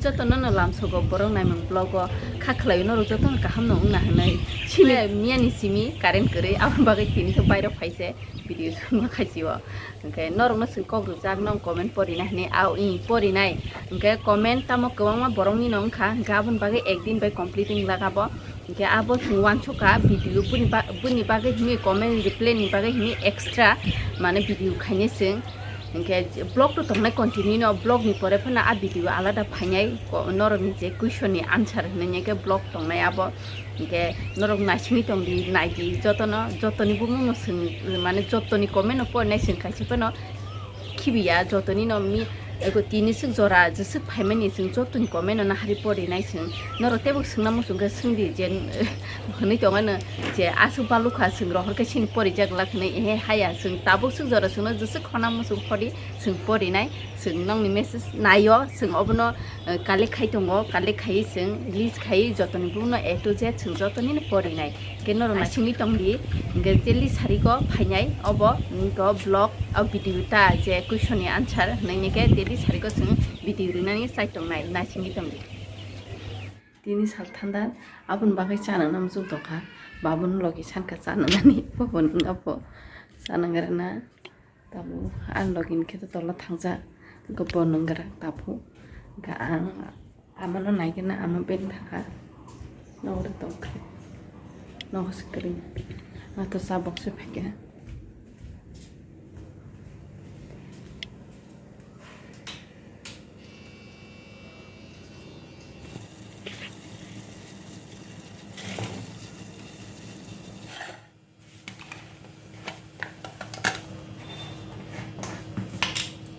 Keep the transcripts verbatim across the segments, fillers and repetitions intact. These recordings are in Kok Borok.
Jotono no lamsogo borok naimung vlog o kha khlaio, norok jotono kaham no wngna hinwi. Chini miyani simi current kwrwi, aboni bagwi tini khe bairok phaise video chuma khaisio. Hwnkhe norokno chwng kok rwjak, nong comment porina hinwi, au i porinai. Hwnkhe comment tamo kwbangma borokni no wngkha, hwnkhe aboni bagwi ekdin bai complete wng lagabo. Hwnkhe abo chwng uansukha video buni ba-, buni bagwi hinwi comment reply ni bagwi hinwi extra mane video khainai chwng. Hwnkhe vlog to tongnai continue no, vlog ni pore phano a video alada phainai ko-, norokni je question ni answer hinwi khe vlog tongnai abo. Hwnkhe norok naisingwi tongdi, naidi jotono, jotoni bumungno chwng mane jotoni comment no porinai chwng kaisa phano khibiya, jotoni no mi eko tini swk jora jeswk phaimani chwng jotoni comment no nahari porinai chwng. Norok teibo swngna muchung khe swngdi je hwnwi tongano je aswk balukha chwng rohor khe chini porijak glak hwnwi, ehe haya chwng tabuk swk jora chwngno jeswk khona muchung khodi chwng porinai, chwng nongni message naio, chwng obono eh, collect khai tongo, collect khai chwng list khai jotoni buno A to Z chwng jotoni no porinai. Hwnkhe norok naisingwi tongdi, hwnkhe je list sari go phainai obo, hwnkhe vlog o video ta je question ni answer hwnwi khe je list sari go chwng video rinani chai tongnai, naisingwi tongdi. Tini sal thanda aboni bagwi chana no muchung tongkha, babun logi sankha chana nani, bo bo nang abo chana ngarana. Tabuk ang login khe to tola thangjak, hwnkhe bo nwngra tabuk. Hwnkhe ang amano naigwna, ama beng thangkha. Nogo tongkhe. Nogo se kwrwi. Ang to cha box se phaikha.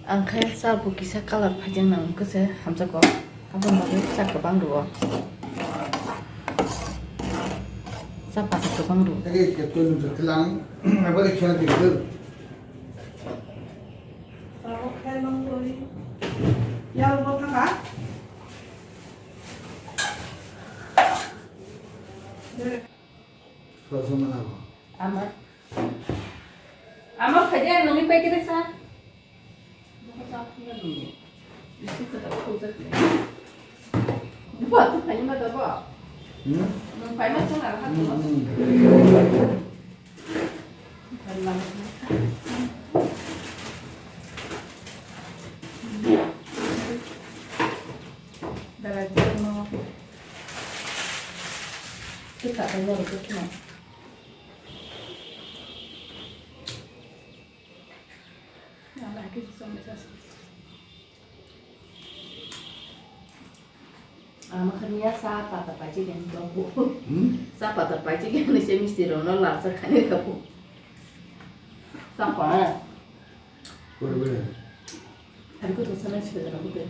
Ang khe cha bo kisa colour phaijak nang khe se hamjak kok. Aboni bagwi cha kwbang rwo. Cha pathak kwbang rwo. Ege ke twi nung jor khe lang, abo de khela kiri. Abo khai mang twi. Yal bo thanga. Soso mana bo? Ama. Ama khaja nungni paikere sa. Bisi kata khojak le. Buat tu paima da ba. Hmm? Nung paima chang ara hatu. Hmm, hmm. Dara jino. Kita ayo kita. Ama khaniya sa pata pachi gen to bu. Hmm? Sa pata pachi gen ni se misti ro no la sa khani ka bu. Sa pa. Kore kore. Hari ko to sana chhe da bu ke.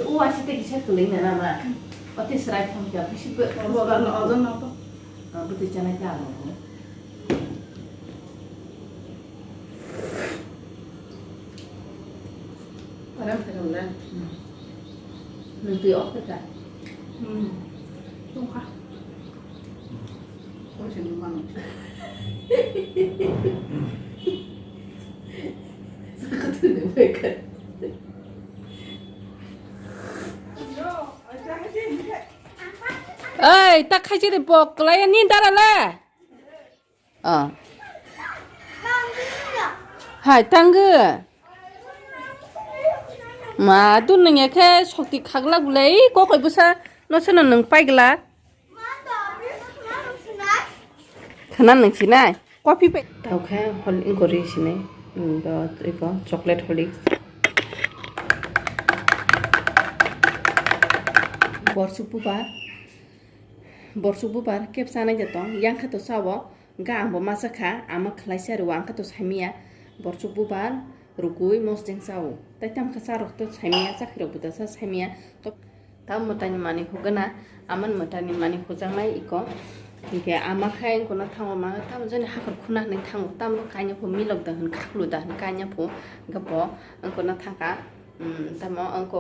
O asi te kisa kuling na na ma. Ote srai thang kya bisi be. Ojo na to. Bwtwi chanai khe ang nukgo. Param param le. Nwng twi off kha? Hmm. Tongkha. Koi se nung mano. Sakha thwngwi bai kha. Oi, ta khaisiri bok kwlaiya ni dara le. Ah. Hai, tanggo. Ma, dun nung ya khe sokti khagla gulai, kokoi busa, no se no nung paigla. Khana nung sinai, kopi pai. Tau khe hol ingkori sinai, hmm, do, iko, chocolate holi. Borsuk bubar, borsuk bubar, kep sanai de tong, yang khe to sao. Hwnkhe ang bo masa kha, ama khlai sa rwo, ang khe to saimiya, borsuk bubar, rugui, mosdeng chao. Tai tamo khe cha rok to saimiya, chakri rok bo da cha saimiya. To, tamo mwtai ni manwi hugana, amani mwtai ni manwi hujaknai iko. Hwnkhe ama khe wngkona thango ma, tamo jani hakhor khuna hinwi thango, tamo kanya phu milok da hwn, khaklu da hwn kanya phu. Hwnkhe bo wngkona thangkha, um, tamo wngko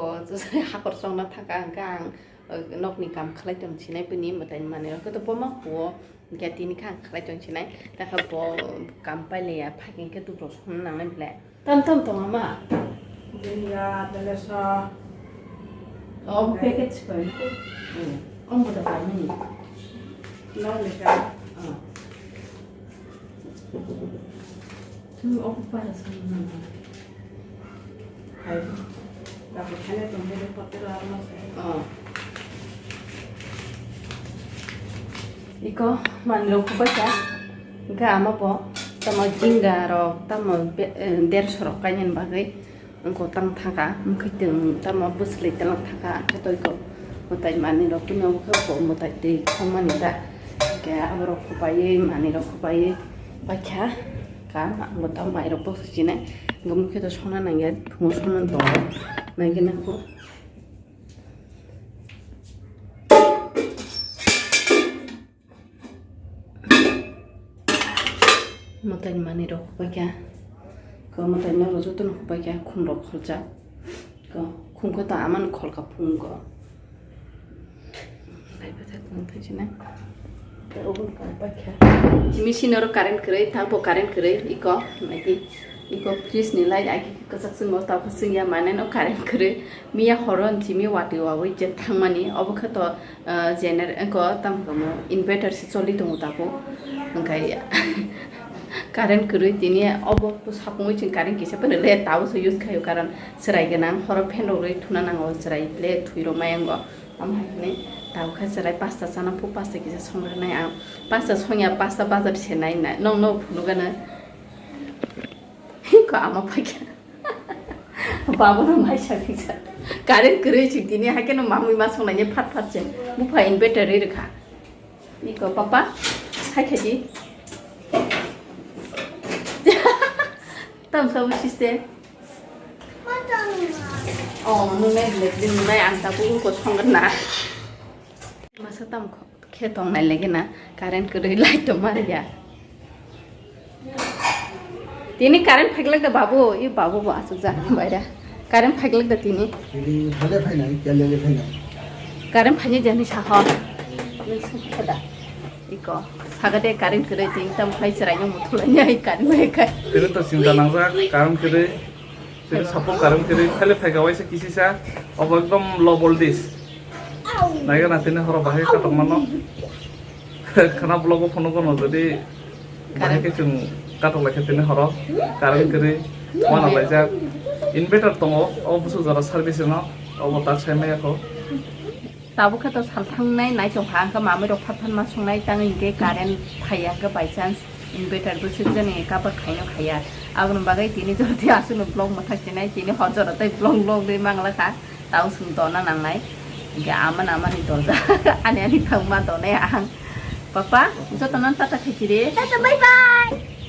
hakhor chongna thangkha, hwnkhe ang, uh, nokni kam khlai tong sinai bini mwtai ni manwi rok khe to bo ma phuo. Hwnkhe tini khe ang khlai tong sinai, takha bo kam pailaiya, phai khe dubro songna nangnai belai. Tam tam tong ama, India, Deleswa. Oh, package ko. Hmm. Om buda parmani. No, Lisa. Ah. Tu om para sa na. Hai. Dapat kena tunggu di hotel lama saya. Ah. Iko manlok ko bacha. Ga ama po. Tamo jinga ro, tamo be-, eh, derso ro kanyan bagai. Wngkha tang thaka, wngkha tang tamo bwswlwi tlang thaka, khe twi kok mwtai manwi rok tini obo khe bo mwtai twi thangmani ta. Hwnkhe aborok khopaiwi manwi rok khopaiwi paikha ka, ang bo tamo mai rok bwswk sinai. Hwnkhe mui khe to songna nangya, phungo songna tongo, naikhe nangkuk. Mwtai manwi rok hupai kha. Ko mwtai norok jotono hupai kha, khum rok kholjak. Ko khum khe to amani khol kha phung ko. Machine oro current kwrwi, tabo current kwrwi, iko, naidi, iko fridge ni light agi kwchak swngo, tabo swngya, mane no current kwrwi. Miya horo simi watwi wawi je thangmani, obo khe to ah, gener-, ko tamo tamo inverter se choli tongo tabuk. Hwnkhe current kwrwi tini obo to sapungwi chwng current kisa phano le tabuk se use khaio, karon chwrai gwnang, horo fan rok rwi thuna nango, chwrai le thwi rok mai ango. Omo hai hwnwi tabuk khe chwrai pasta chana phu, pasta kisa song rwnai ang. Pasta songya, pasta bazar se nai nai, nokno phunukgano. Ko ama paikha. Babono mai sakha. Current kwrwi chwng tini haikhe no mamwi ma songnai phat phat se. Bupha inverter ri rwkha. Iko papa, hai khaidi. Tam sabu siste. Oh, nungnai belek di nungnai ang tabuk ko songna. Masa tam kho-, khe tong nai lagi na, current kwrwi light to mar ya. Tini current phailak da babu, i babu bo asuk ja baira. Current phailak da tini. Tini thale phainai, kya lele phainai. Current phaini jani saho. Nung sung khe da. Iko, sagade current kwrwi tini tam phai chwrai no muthulai nai current bai khai. Tini to chinta nangjak, current kwrwi. Sini sapung current kwrwi, khali phaika waisa kisisa, obo ekdom low voltage. Naiga na tini horo bahai katok mano. Khana blogo phunukgo no jodi bahai khe chwng katok lai khe tini horo current kwrwi wana laijak. Inverter tongo, o busu jora service no, obo tak sai maya kho. Tabuk khe to sal thangnai nai tongkha, ang khe mamwi rok phat phat ma songnai tang hinkhe current phaiya hinkhe by chance inverter bwswk jani cover khaino khaiya. Aboni bagwi tini jodi aswkno vlog mwthak chinai, tini hor jora tei vlog vlog de mangla kha, tao chwng dona nangnai. Hinkhe amani amani doja, ani ani thangma donai ang. Papa, jotono tata khaisidi. Tata, bye bye.